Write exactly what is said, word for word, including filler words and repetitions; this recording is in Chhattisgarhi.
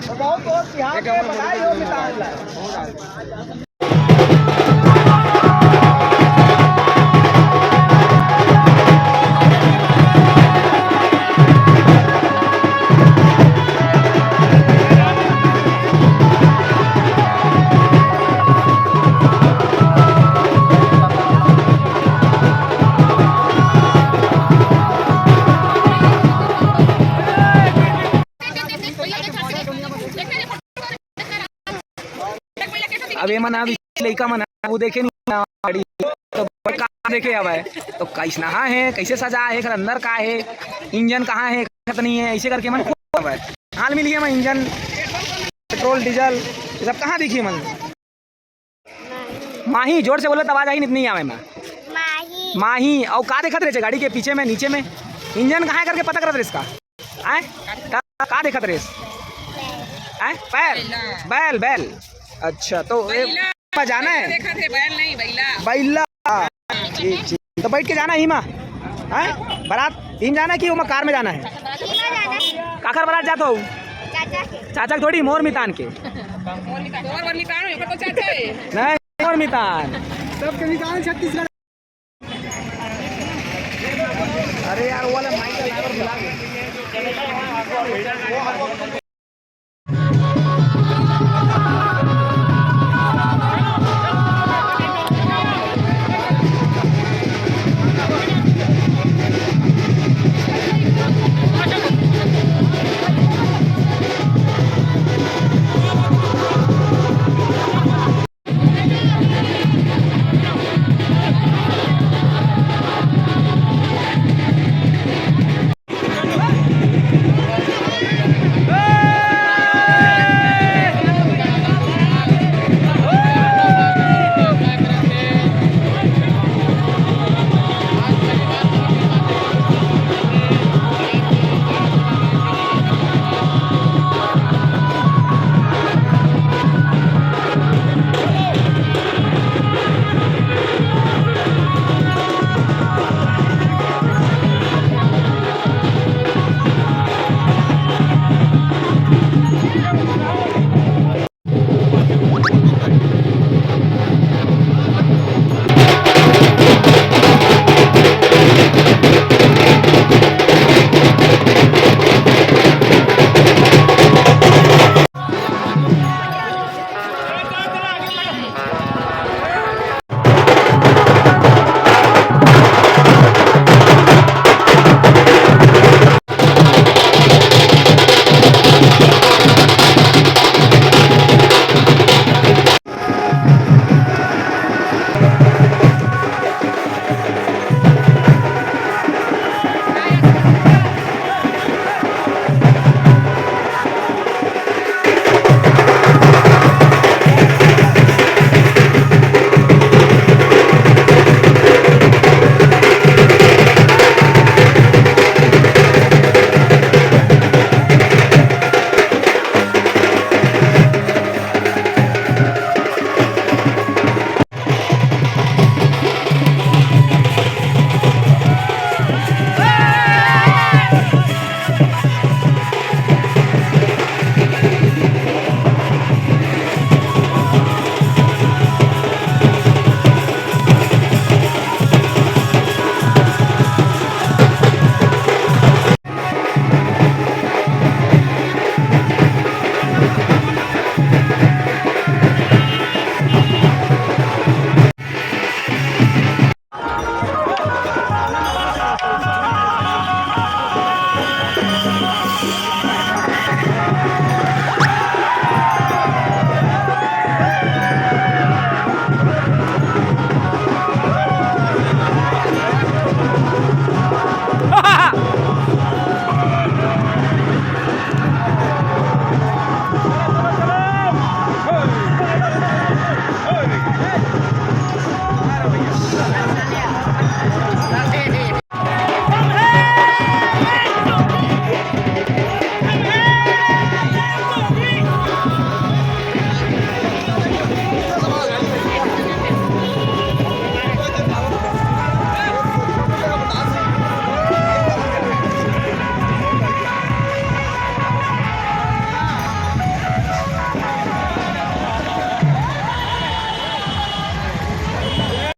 तो बहुत बहुत बिहार के बधाई हो मितान ला। अब ये मन, अब लइका मन, वो देखे नहीं ना गाड़ी, तो का देखे हवय, तो कैसना हे, कैसे सजा हे, एकर अंदर का हे, इंजन कहाँ हे, दिखत नहीं है, ऐसे करके मन खूब हवय। हाल मिल गया मैं इंजन, पेट्रोल, डीजल, ये सब कहाँ देखिए मन। माही, जोर से बोलो, त आवाज आही, नहीं आवे मैं। माही। माही, अउ का देखत रहे गाड़ी के पीछे में, नीचे में? इंजन कहाँ है करके पता करत रहे इसका? आय? का, का देखत रहे? आय? पैर? बैल, बैल। अच्छा, तो ये बजाना है? देखत हे, बैल नहीं, बैला। बैला। ठीक, ठीक। तो बैठ के जाना ही माँ? हैं? बारात ही में जाना है कि वो कार में जाना है? काखर बारात जात हो? चाचा के। चाचा के थोड़ी, मोर मितान के। मोर मितान, मोर मितान, ओकर तो चाचा है। नहीं, मोर मितान। सबके मितान छत्तीसगढ़। अरे यार, वो वाला माइक का ड्राइवर बुला।